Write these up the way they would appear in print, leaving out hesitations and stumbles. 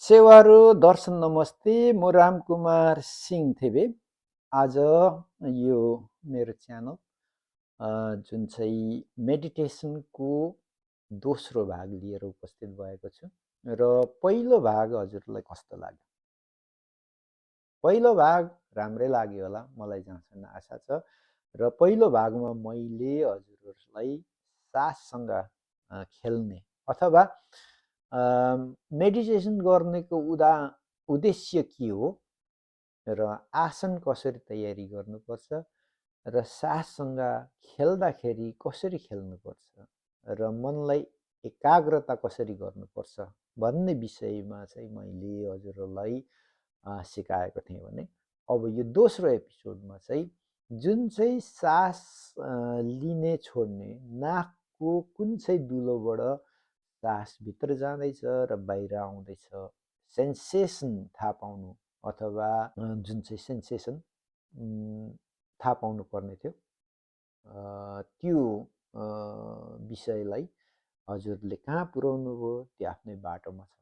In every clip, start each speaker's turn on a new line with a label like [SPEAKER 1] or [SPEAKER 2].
[SPEAKER 1] सेवारो दर्शन नमस्ते म रामकुमार सिंह थिबे। आज यो मेरो च्यानल जुन चाहिँ मेडिटेसनको दोस्रो भाग लिएर उपस्थित भएको छु र पहिलो भाग हजुरलाई कस्तो लाग्यो? पहिलो भाग राम्रै लाग्यो होला, मलाई जहाँसम्म आशा छ। र पहिलो भागमा मैले हजुरहरूलाई साससँग खेल्ने अथवा मेडिटेसन गर्नेको उद्देश्य के हो र आसन कसरी तयारी गर्नुपर्छ र साससँग खेल्दाखेरि कसरी खेल्नुपर्छ र मनलाई एकाग्रता कसरी गर्नुपर्छ भन्ने विषयमा चाहिँ मैले हजुरहरूलाई सिकाएको थिएँ भने अब यो दोस्रो एपिसोडमा चाहिँ जुन चाहिँ सास लिने छोड्ने नाकको कुन चाहिँ दुलोबाट सास भित्र जाँदैछ र बाहिर आउँदैछ सेन्सेसन थाहा पाउनु अथवा जुन चाहिँ सेन्सेसन थाहा पाउनु पर्ने थियो त्यो विषयलाई हजुरले कहाँ पुर्याउनु भयो त्यो आफ्नै बाटोमा छ।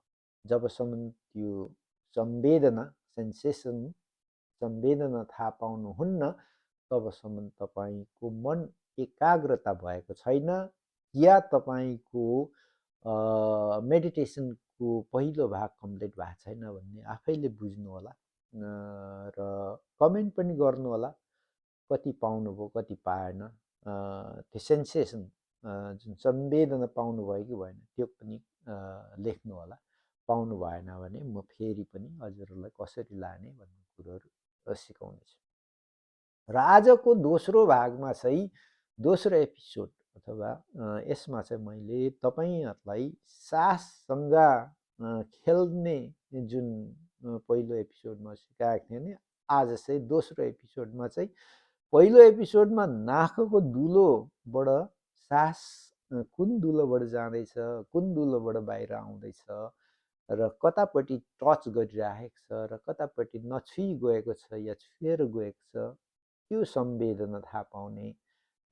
[SPEAKER 1] जबसम्म त्यो संवेदना थाहा पाउनुहुन्न तबसम्म तपाईँको मन एकाग्रता भएको छैन या तपाईँको मेडिटेसनको पहिलो भाग कम्प्लिट भएको छैन भन्ने आफैले बुझ्नु होला र कमेन्ट पनि गर्नु होला कति पाउनुभयो कति पाएन त्यो सेन्सेसन जुन संवेदना पाउनुभयो कि भएन त्यो पनि लेख्नु होला। पाउनु भएन भने म फेरि पनि हजुरहरूलाई कसरी लाने भन्ने कुरोहरू सिकाउनेछु। र आजको दोस्रो भागमा चाहिँ दोस्रो एपिसोड अथवा यसमा चाहिँ मैले तपाईँहरूलाई साससँग खेल्ने जुन पहिलो एपिसोडमा सिकाएको थिएँ नि, आज चाहिँ दोस्रो एपिसोडमा चाहिँ पहिलो एपिसोडमा नाकको दुलोबाट सास कुन दुलोबाट जाँदैछ कुन दुलोबाट बाहिर आउँदैछ र कतापट्टि टच गरिरहेको छ र कतापट्टि नछुइ गएको छ या छुएर गएको छ त्यो संवेदना थाहा पाउने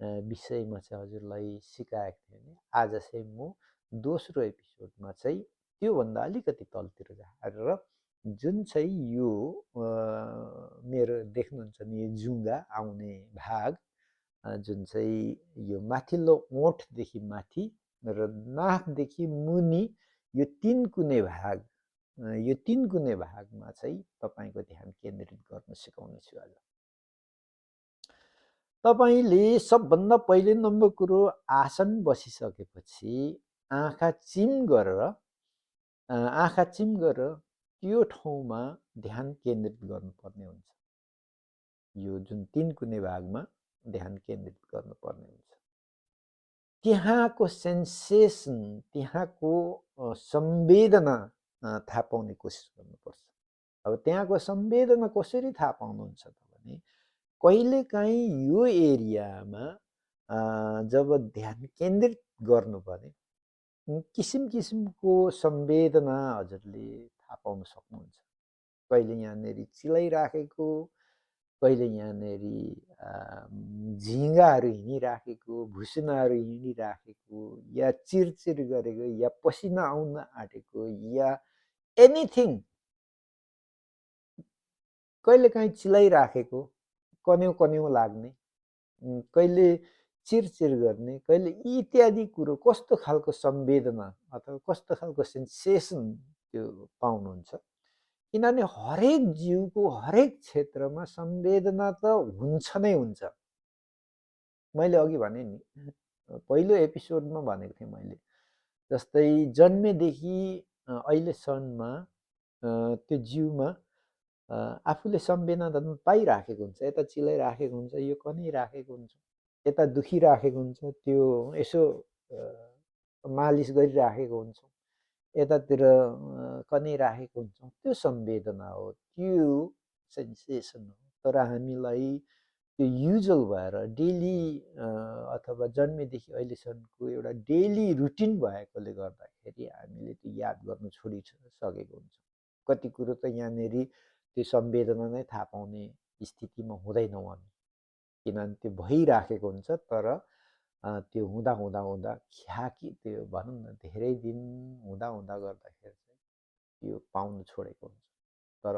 [SPEAKER 1] विषयमा चाहिँ हजुरलाई सिकाएको थिएँ भने आज चाहिँ म दोस्रो एपिसोडमा चाहिँ त्योभन्दा अलिकति तलतिर झारेर जुन चाहिँ यो मेरो देख्नुहुन्छ नि यो जुङ्गा आउने भाग जुन चाहिँ यो माथिल्लो ओठदेखि माथि र नाकदेखि मुनि यो तीन कुने भागमा चाहिँ तपाईँको ध्यान केन्द्रित गर्न सिकाउने छु आज। तपाईँले सबभन्दा पहिले नम्बर कुरो आसन बसिसकेपछि आँखा चिम गरेर त्यो ठाउँमा ध्यान केन्द्रित गर्नुपर्ने हुन्छ। यो जुन तीन कुने भागमा ध्यान केन्द्रित गर्नुपर्ने हुन्छ। त्यहाँको सेन्सेसन त्यहाँको संवेदना थाहा पाउने कोसिस गर्नुपर्छ। अब त्यहाँको संवेदना कसरी थाहा पाउनुहुन्छ त भने कहिलेकाहीँ यो एरियामा जब ध्यान केन्द्रित गर्नु भने किसिम किसिमको संवेदना हजुरले थाहा पाउन सक्नुहुन्छ। कहिले यहाँनेरि चिलाइराखेको, कहिले यहाँनेरि झिँगाहरू हिँडिराखेको, भुसुनाहरू हिँडिराखेको या चिरचिर गरेको या पसिना आउन आँटेको या एनिथिङ, कहिलेकाहीँ चिलाइराखेको, कन्यौ लाग्ने, कहिले चिरचिर गर्ने, कहिले इत्यादि कुरो कस्तो खालको संवेदना अथवा कस्तो खालको सेन्सेसन त्यो पाउनुहुन्छ। किनभने हरेक जीवको हरेक क्षेत्रमा संवेदना त हुन्छ नै हुन्छ। मैले अघि भने नि पहिलो एपिसोडमा भनेको थिएँ मैले, जस्तै जन्मेदेखि अहिलेसम्ममा त्यो जीवमा आफूले संवेदना पाइराखेको हुन्छ। यता चिलाइराखेको हुन्छ, यो कनिराखेको हुन्छ, यता दुखिराखेको हुन्छ, त्यो यसो मालिस गरिराखेको हुन्छ, यतातिर कनिराखेको हुन्छ, त्यो संवेदना हो, त्यो सेन्सेसन हो। तर हामीलाई त्यो युजल भएर डेली अथवा जन्मेदेखि अहिलेसम्मको एउटा डेली रुटिन भएकोले गर्दाखेरि हामीले त्यो याद गर्नु छोडिसकेको हुन्छ। कति कुरो त यहाँनेरि त्यो संवेदना नै थाहा पाउने स्थितिमा हुँदैनौँ हामी, किनभने त्यो भइराखेको हुन्छ। तर त्यो हुँदा ख्याकी त्यो भनौँ न धेरै दिन हुँदा गर्दाखेरि चाहिँ यो पाउन छोडेको हुन्छ। तर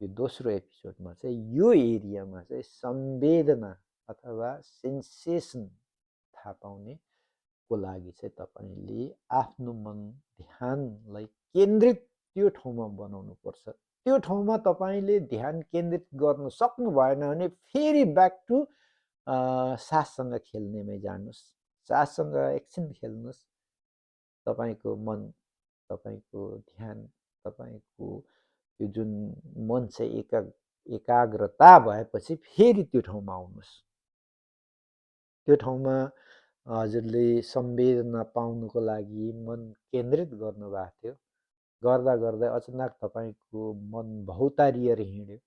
[SPEAKER 1] यो दोस्रो एपिसोडमा चाहिँ यो एरियामा चाहिँ संवेदना अथवा सेन्सेसन थाहा पाउनेको लागि चाहिँ तपाईँले आफ्नो मन ध्यानलाई केन्द्रित त्यो ठाउँमा बनाउनुपर्छ। त्यो ठाउँमा तपाईँले ध्यान केन्द्रित गर्नु सक्नु भएन भने फेरि ब्याक टु साससँग खेल्नेमै जानुहोस्। साससँग एकछिन खेल्नुहोस्। तपाईँको मन, तपाईँको ध्यान, तपाईँको यो जुन मन चाहिँ एकाग्रता भएपछि फेरि त्यो ठाउँमा आउनुहोस्। त्यो ठाउँमा हजुरले संवेदना पाउनुको लागि मन केन्द्रित गर्नुभएको थियो। गर्दा गर्दै अचानक तपाईँको मन भौतारिएर हिँड्यो।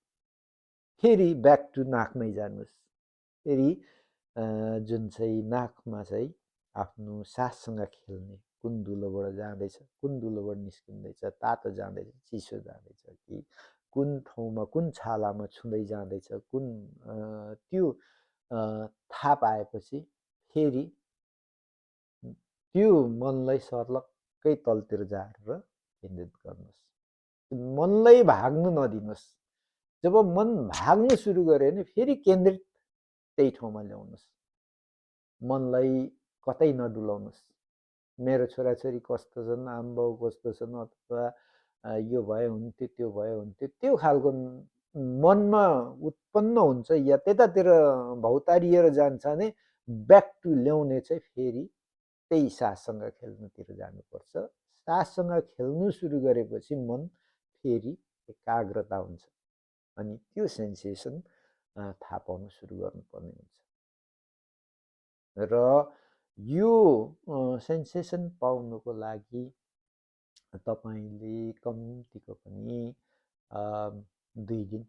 [SPEAKER 1] फेरि ब्याक टु नाकमै जानुहोस्। फेरि जुन चाहिँ नाकमा चाहिँ आफ्नो साससँग खेल्ने, कुन दुलोबाट जाँदैछ, कुन दुलोबाट निस्किँदैछ, तातो जाँदैछ, चिसो जाँदैछ कि कुन ठाउँमा, कुन छालामा छुँदै जाँदैछ, कुन त्यो थाहा पाएपछि फेरि त्यो मनलाई सर्लक्कै तलतिर झारेर केन्द्रित गर्नुहोस्। मनलाई भाग्नु नदिनुहोस्। जब मन भाग्नु सुरु गर्यो भने फेरि केन्द्रित त्यही ठाउँमा ल्याउनुहोस्। मनलाई कतै नडुलाउनुहोस्। मेरो छोराछोरी कस्तो छन्, आमाबाउ कस्तो छन्, अथवा यो भयो हुन्थ्यो, त्यो भयो हुन्थ्यो, त्यो खालको मनमा उत्पन्न हुन्छ या त्यतातिर भौतारिएर जान्छ भने ब्याक टु ल्याउने चाहिँ फेरि त्यही साससँग खेल्नुतिर जानुपर्छ। साससँग खेल्नु सुरु गरेपछि मन फेरि एकाग्रता हुन्छ अनि त्यो सेन्सेसन थाहा पाउन सुरु गर्नुपर्ने हुन्छ। र यो सेन्सेसन पाउनुको लागि तपाईँले कम्तीको पनि 2 दिन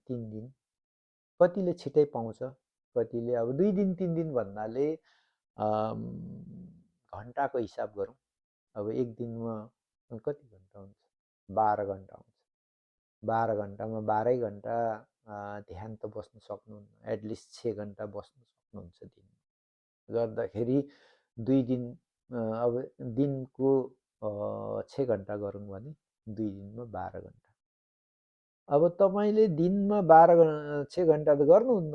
[SPEAKER 1] 3 दिन, कतिले छिटै पाउँछ, कतिले अब 2 दिन 3 दिन भन्नाले घन्टाको हिसाब गरौँ। अब एक दिनमा कति घन्टा हुन्छ? 12 घन्टा हुन्छ। 12 घन्टामा 12 घन्टा ध्यान त बस्न सक्नुहुन्न, एटलिस्ट 6 घन्टा बस्न सक्नुहुन्छ दिनमा। गर्दाखेरि 2 दिन, अब दिनको 6 घन्टा गरौँ भने 2 दिनमा 12 घन्टा। अब तपाईँले दिनमा 6 घन्टा त गर्नुहुन्न,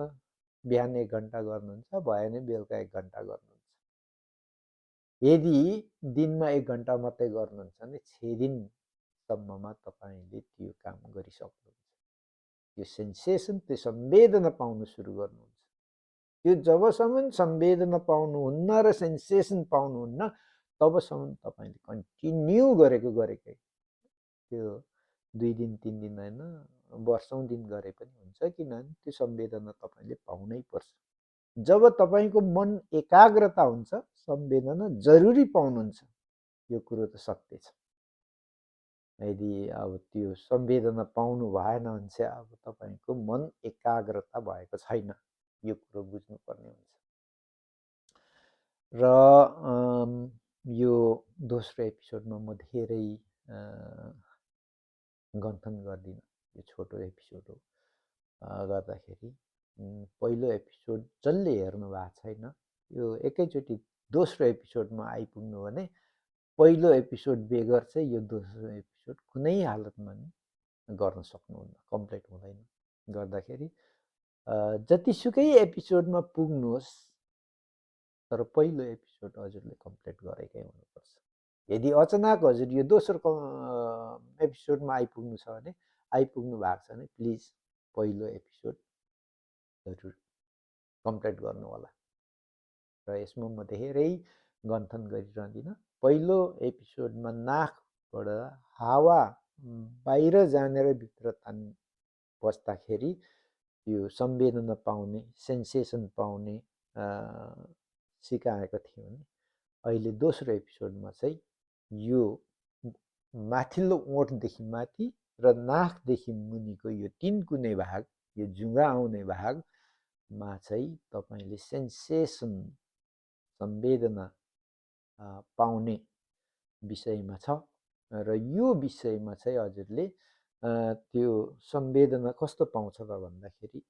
[SPEAKER 1] बिहान 1 घन्टा गर्नुहुन्छ, भयो भने बेलुका 1 घन्टा गर्नुहुन्छ। यदि दिनमा 1 घन्टा मात्रै गर्नुहुन्छ भने 6 दिनसम्ममा तपाईँले त्यो काम गरिसक्नुहुन्छ। यो सेन्सेसन, त्यो संवेदना पाउन सुरु गर्नुहुन्छ। त्यो जबसम्म संवेदना पाउनुहुन्न र सेन्सेसन पाउनुहुन्न तबसम्म तपाईँले कन्टिन्यू गरेकै त्यो 2 दिन 3 दिन होइन, वर्षौं दिन गरे पनि हुन्छ। किनभने त्यो संवेदना तपाईँले पाउनै पर्छ। जब तपाईँको मन एकाग्रता हुन्छ संवेदना जरुरी पाउनुहुन्छ। यो कुरो त सत्य छ। यदि अब त्यो संवेदना पाउनु भएन भने चाहिँ अब तपाईँको मन एकाग्रता भएको छैन, यो कुरो बुझ्नुपर्ने हुन्छ। र यो दोस्रो एपिसोडमा म धेरै गन्थन गर्दिनँ, यो छोटो एपिसोड हो। गर्दाखेरि पहिलो एपिसोड जसले हेर्नु भएको छैन यो एकैचोटि दोस्रो एपिसोडमा आइपुग्नु भने पहिलो एपिसोड बेगर चाहिँ यो दोस्रो एपिसोड कुनै हालतमा नि गर्न सक्नुहुन्न, कम्प्लिट हुँदैन। गर्दाखेरि जतिसुकै एपिसोडमा पुग्नुहोस् तर पहिलो एपिसोड हजुरले कम्प्लिट गरेकै हुनुपर्छ। यदि अचानक हजुर यो दोस्रो एपिसोडमा आइपुग्नु छ भने, आइपुग्नु भएको छ भने प्लिज पहिलो एपिसोड जरुर कम्प्लिट गर्नु होला। र यसमा म धेरै गन्थन गरिरहदिनँ। पहिलो एपिसोडमा नाकबाट हावा बाहिर जाने र भित्र तान्ने बस्दाखेरि यो संवेदना पाउने, सेन्सेसन पाउने सिकाएको थियो भने अहिले दोस्रो एपिसोडमा चाहिँ यो माथिल्लो ओठदेखि माथि र नाकदेखि मुनिको यो 3 कुने भाग, यो जुङ्गा आउने भागमा चाहिँ तपाईँले सेन्सेसन, संवेदना पाउने विषयमा छ। र यो विषयमा चाहिँ हजुरले त्यो संवेदना कस्तो पाउँछ त भन्दाखेरि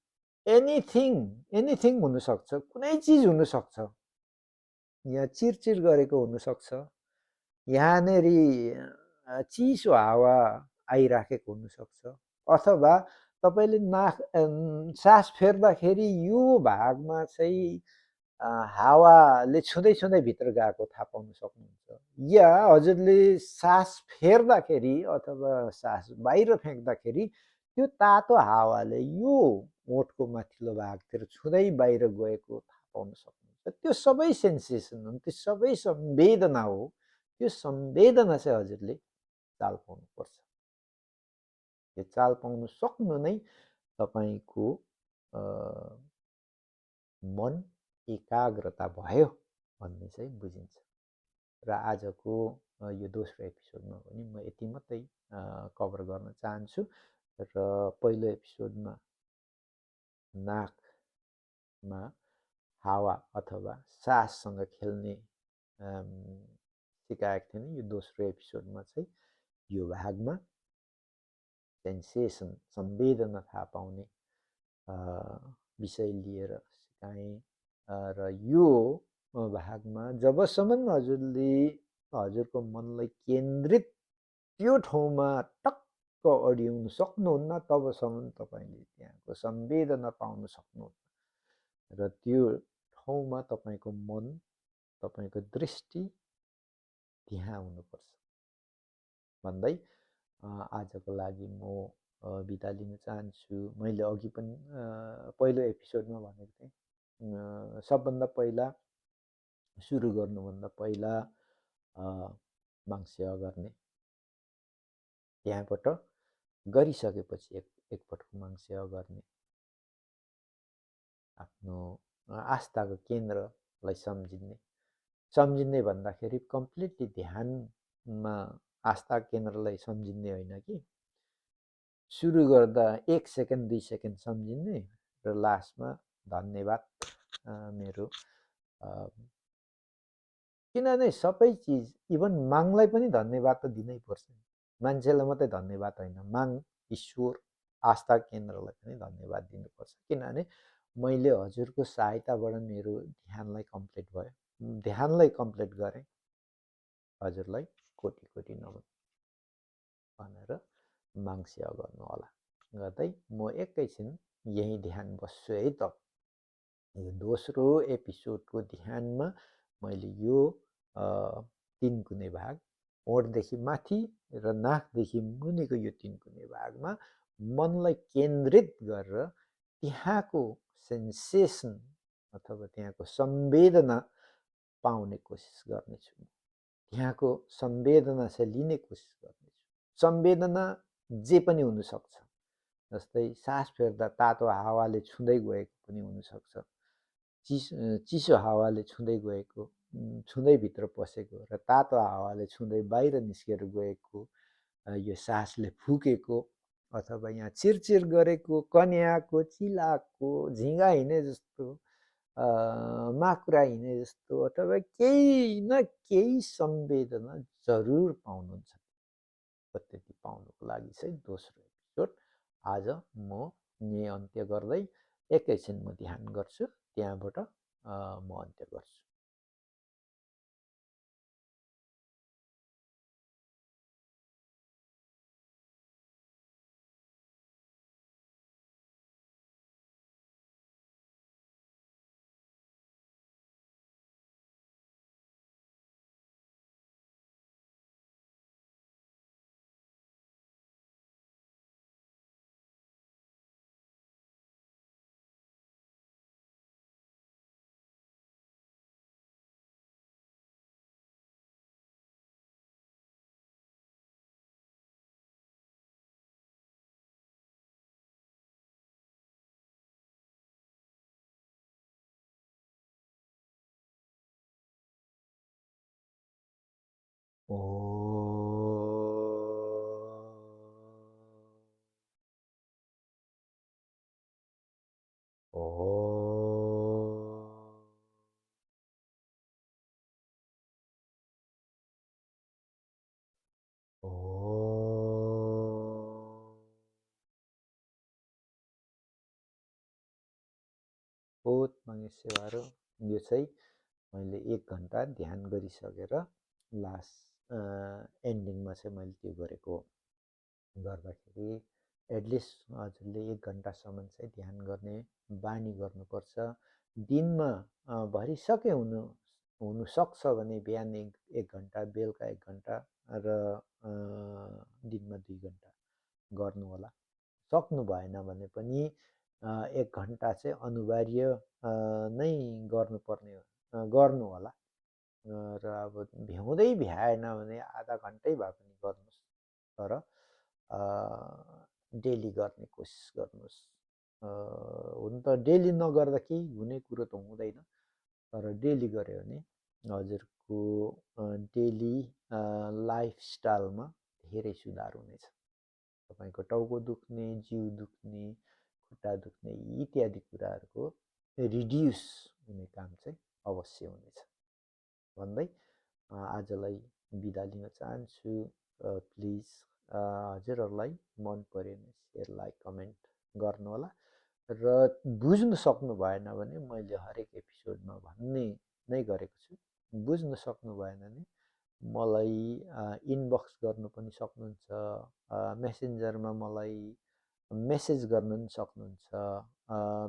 [SPEAKER 1] एनिथिङ हुनसक्छ, कुनै चिज हुनसक्छ। यहाँ चिरचिर गरेको हुनसक्छ, यहाँनेरि चिसो हावा आइराखेको हुनसक्छ अथवा तपाईँले सास फेर्दाखेरि यो भागमा चाहिँ हावाले छुँदै छुँदै भित्र गएको थाहा पाउन सक्नुहुन्छ या हजुरले सास फेर्दाखेरि अथवा सास बाहिर फ्याँक्दाखेरि त्यो तातो हावाले यो ओठको माथिल्लो भागतिर छुँदै बाहिर गएको थाहा पाउन सक्नुहुन्छ त्यो सबै सेन्सेसन हुन् त्यो सबै संवेदना हो त्यो संवेदना चाहिँ हजुरले चाल पाउनुपर्छ यो चाल पाउन सक्नु नै तपाईँको मन एकाग्रता भयो भन्ने चाहिँ बुझिन्छ र आजको यो दोस्रो एपिसोडमा पनि म यति मात्रै कभर गर्न चाहन्छु र पहिलो एपिसोडमा नाकमा हावा अथवा साससँग खेल्ने सिकाएको थिएँ यो दोस्रो एपिसोडमा चाहिँ यो भागमा सेन्सेसन संवेदना थाहा पाउने विषय लिएर सिकाएँ र यो भागमा जबसम्म हजुरले हजुरको मनलाई केन्द्रित त्यो ठाउँमा टक्क अड्याउनु सक्नुहुन्न तबसम्म तपाईँले त्यहाँको संवेदना पाउन सक्नुहुन्न र त्यो ठाउँमा तपाईँको मन तपाईँको दृष्टि त्यहाँ हुनुपर्छ भन्दै आजको लागि म बिदा लिन चाहन्छु मैले अघि पनि पहिलो एपिसोडमा भनेको थिएँ सबभन्दा पहिला सुरु गर्नुभन्दा पहिला माङ्सेवा गर्ने त्यहाँबाट गरिसकेपछि एकपटक माङ्सेवा गर्ने आफ्नो आस्थाको केन्द्रलाई सम्झिने भन्दाखेरि कम्प्लिटली ध्यानमा आस्था केन्द्रलाई सम्झिने होइन कि सुरु गर्दा 1 सेकेन्ड 2 सेकेन्ड सम्झिने र लास्टमा धन्यवाद मेरो किनभने सबै चिज इभन मागलाई पनि धन्यवाद त दिनै पर्छ मान्छेलाई मात्रै धन्यवाद होइन माग ईश्वर आस्था केन्द्रलाई पनि धन्यवाद दिनुपर्छ किनभने मैले हजुरको सहायताबाट मेरो ध्यानलाई कम्प्लिट भयो ध्यानलाई कम्प्लिट गरेँ हजुरलाई कोटी कोटी नमन भनेर माङ्सेवा गर्नु होला गर्दै म एकैछिन यही ध्यान बस्छु है त यो दोस्रो एपिसोडको ध्यानमा मैले यो 3 कुने भाग ओठदेखि माथि र नाकदेखि मुनिको यो 3 कुने भागमा मनलाई केन्द्रित गरेर त्यहाँको सेन्सेसन अथवा त्यहाँको संवेदना पाउने कोसिस गर्नेछु त्यहाँको संवेदना चाहिँ लिने कोसिस गर्नेछु संवेदना जे पनि हुनसक्छ जस्तै सास फेर्दा तातो हावाले छुँदै गएको पनि हुनसक्छ चिसो हावाले छुँदै गएको छुँदै भित्र पसेको र तातो हावाले छुँदै बाहिर निस्केर गएको यो सासले फुकेको अथवा यहाँ चिरचिर गरेको कन्याको चिलाको झिँगा हिँडे जस्तो माकुरा हिँडे जस्तो अथवा केही न केही संवेदना जरुर पाउनुहुन्छ त्यति पाउनुको लागि चाहिँ दोस्रो एपिसोड आज म यही अन्त्य गर्दै एकैछिन म ध्यान गर्छु त्यहाँबाट म अन्त्य गर्छु ओ बहुत माङ्सेवारो यो चाहिँ मैले 1 घन्टा ध्यान गरिसकेर लास्ट एन्डिङमा चाहिँ मैले त्यो गरेको गर्दाखेरि एटलिस्ट हजुरले 1 घन्टासम्म चाहिँ ध्यान गर्ने बानी गर्नुपर्छ। दिनमा भरिसकै हुनुसक्छ भने बिहान 1 घन्टा, बेलुका 1 घन्टा र दिनमा 2 घन्टा गर्नुहोला। सक्नु भएन भने पनि 1 घन्टा चाहिँ अनिवार्य नै गर्नुहोला। र अब भ्याउँदै भ्याएन भने आधा घन्टै भए पनि गर्नुहोस्, तर डेली गर्ने कोसिस गर्नुहोस्। हुन त डेली नगर्दा केही हुने कुरो त हुँदैन, तर डेली गऱ्यो भने हजुरको डेली लाइफस्टाइलमा धेरै सुधार हुनेछ। तपाईँको टाउको दुख्ने, जिउ दुख्ने, खुट्टा दुख्ने इत्यादि कुराहरूको रिड्युस हुने काम चाहिँ अवश्य हुनेछ भन्दै आजलाई बिदा लिन चाहन्छु। प्लिज हजुरहरूलाई मन पर्यो भने सेयर, लाइक, कमेन्ट गर्नुहोला र बुझ्नु सक्नु भएन भने मैले हरेक एपिसोडमा भन्ने नै गरेको छु। बुझ्नु सक्नु भएन भने मलाई इनबक्स गर्नु पनि सक्नुहुन्छ, मेसेन्जरमा मलाई मेसेज गर्न पनि सक्नुहुन्छ।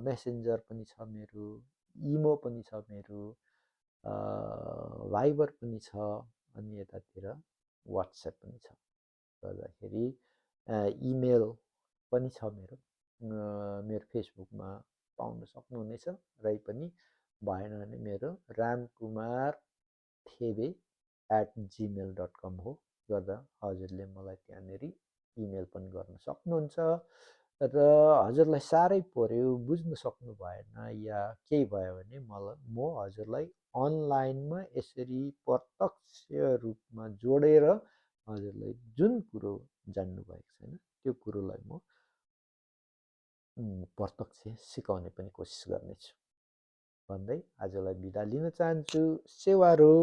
[SPEAKER 1] मेसेन्जर पनि छ मेरो, इमो पनि छ मेरो, भाइबर पनि छ, अनि यतातिर वाट्सएप पनि छ। गर्दाखेरि इमेल पनि छ मेरो फेसबुकमा पाउन सक्नुहुनेछ। रै पनि भएन भने मेरो ramkumarthebe@gmail.com हो, गर्दा हजुरले मलाई त्यहाँनिर इमेल पनि गर्न सक्नुहुन्छ। र हजुरलाई साह्रै पर्यो, बुझ्न सक्नु भएन या केही भयो भने म हजुरलाई अनलाइनमा यसरी प्रत्यक्ष रूपमा जोडेर हजुरलाई जुन कुरो जान्नु भएको छैन त्यो कुरोलाई म प्रत्यक्ष सिकाउने पनि कोसिस गर्नेछु भन्दै आजलाई बिदा लिन चाहन्छु। सेवा रो।